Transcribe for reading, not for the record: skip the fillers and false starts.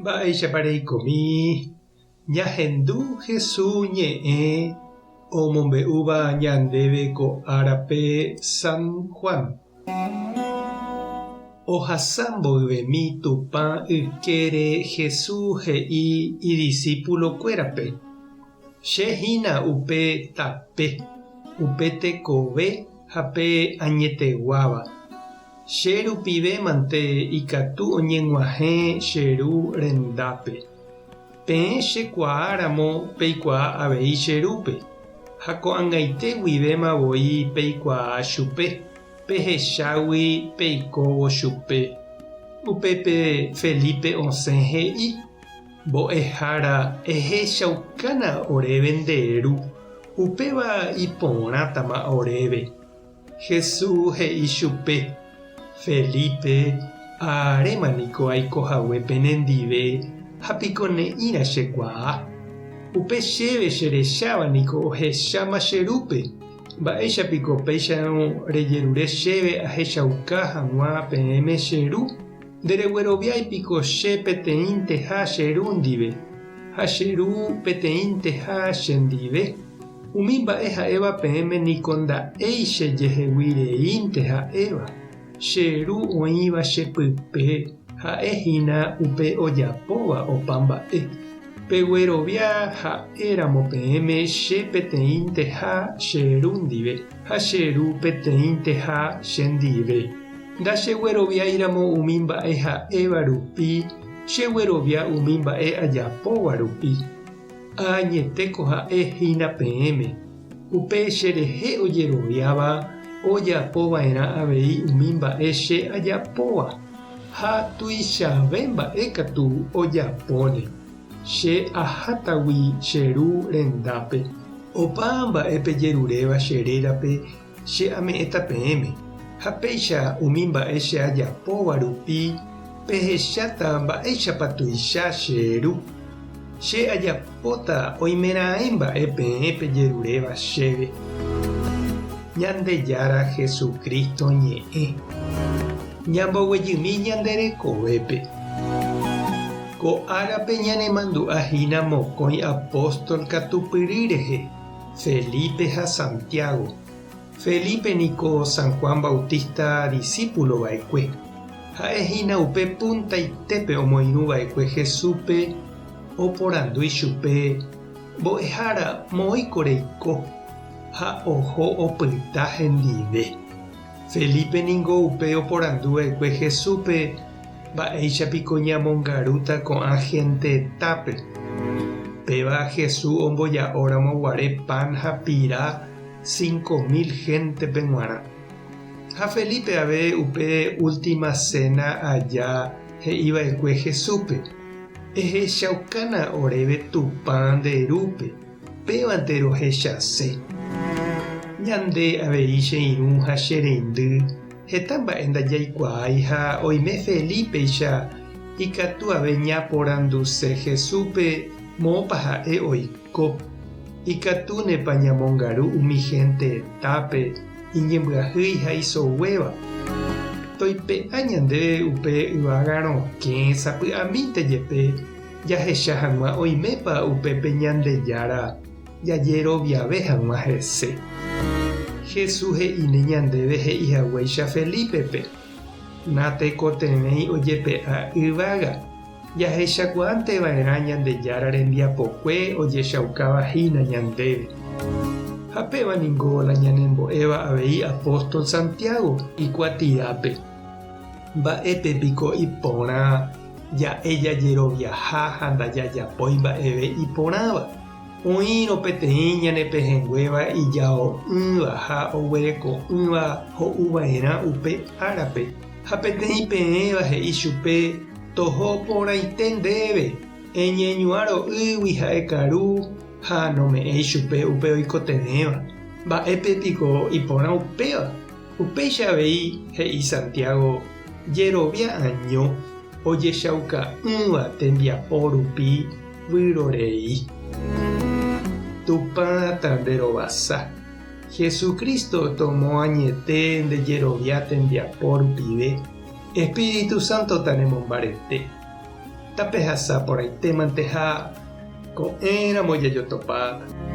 Mba'éichapa reikomi ñahendu Hesu ñe'ẽ omombe'úva ñandéve ko árape San Juan. Ohasa mboyvemi Tupã ykére Hesu he'i idisípulokuérape, Che hína upe tape, upe tekove ha pe añeteguáva. Che rupive mante ikatu oñeg̃uahẽ che Ru rendápe. Peẽ che kuaa ramo peikuaa avei che Rúpe, ha ko'ag̃aite guivéma voi peikuaa chupe, pehechágui peikóvo chupe. Upépe Felipe osẽ he'i, Mbo'ehára, ehechaukána oréve nde Ru, upéva iporãtama oréve. Jesús he'i chupe, Felipe, aréma niko aiko hague penendive ha piko ne'ĩra chekuaa? Upe chéve cherecháva niko ohecháma che Rúpe. Mba'éicha piko péicharõ rejerure chéve ahechauka hag̃ua peẽme che Ru? Nderegueroviái piko che peteĩnteha che Ru ndive, ha che Ru peteĩnteha chendive? Umi mba'e ha'éva peẽme niko nda'éi che jehegui reínte ha'éva, che Ru oĩva che pype ha'e hína upe ojapóva opa mba'e. Peguerovia ha'e ramo peẽme che peteĩnteha che Ru ndive, ha che Ru peteĩnteha che ndive. Ndachegueroviái ramo umi mba'e ha'éva rupi, cheguerovia umi mba'e ajapóva rupi. Añetéko ha'e hína peẽme, upe che rehe ojeroviáva ojapo va'erã avei umi mba'e che ajapóva, ha tuichave mba'e katu ojapóne, che ahátagui che Ru rendápe. Opa mba'e pejeruréva che rérape che ame'ẽta peẽme, ha péicha umi mba'e che ajapóva rupi pehecháta mba'éichapa tuicha che Ru. Che ajapóta oimeraẽ mba'e peẽ pejeruréva chéve. Ñandejára Jesucristo ñe'ẽ. Ñamboguejymi ñande rekovépe. Ko árape ñanemandu'a hína mokõi apóstol katupyry rehe. Felipe ha Santiago. Felipe niko San Juan Bautista disípulo va'ekue. Ha'e hína upe puntaitépe omoirũ va'ekue Jesúspe oporandu ichupe, Mbo'ehára, moõiko reiko? Ha oho opyta hendive. Felipe ningo upe oporandu va'ekue Jesúspe, Mba'éicha piko ñamongarúta ko'ã gentetápe? Péva Jesús omboja'óramo guare pan ha pira 5000 héntepe g̃uarã. Ha Felipe ave upe última séna aja he'iva'ekue Jesúspe, Ehechaukána oréve Tupã nde Rúpe, pévante rohechase. Ñande avei che irũ ha che reindy Heta mba'e ndajaikuaái ha oime Felípeicha ikatu ave ñaporanduse Jesúspe moõpa ha'e oiko. Ikatúnepa ñamongaru umi hénte hetápe iñembyahýi ha isoguéva? Toipe'a ñandéve upe yvága rokẽ sapy'amínte jepe jahecha hag̃ua oimépa upépe Ñandejára jajeroviave hag̃ua hese. Jesús he'íne ñandéve he'i haguéicha Felípepe, Natekotevẽi ojepe'a yvága, jahechakuaánte va'erã Ñandejára rembiapokue ojechaukáva hína ñandéve. Ha péva ningo la ñanembo'éva avei apóstol Santiago ikuatiápe. Mba'épe piko iporã ja'e jajeroviaha ha ndajajapói mba'eve iporãva? Oĩrõ peteĩ ñane pehẽnguéva ijao'ỹva ha oguereko'ỹva ho'u va'erã upe árape, ha peteĩ peẽva he'i chupe, Toho porãite ndéve, eñeñuã ro'ýgui ha ekaru, ha nome'ẽi chupe upe oikotevẽva. Mba'épe piko iporã upéva? Upéicha avei he'i Santiago, jerovia año ojechauka'ỹva tembiapo rupi vyrorei. Tupã tanderovasa. Jesucristo tomoañete nde jerovia tembiapo rupive, Espíritu Santo tanemombarete. Tapehasa porãitémante ha ko'ẽramo jajotopáta.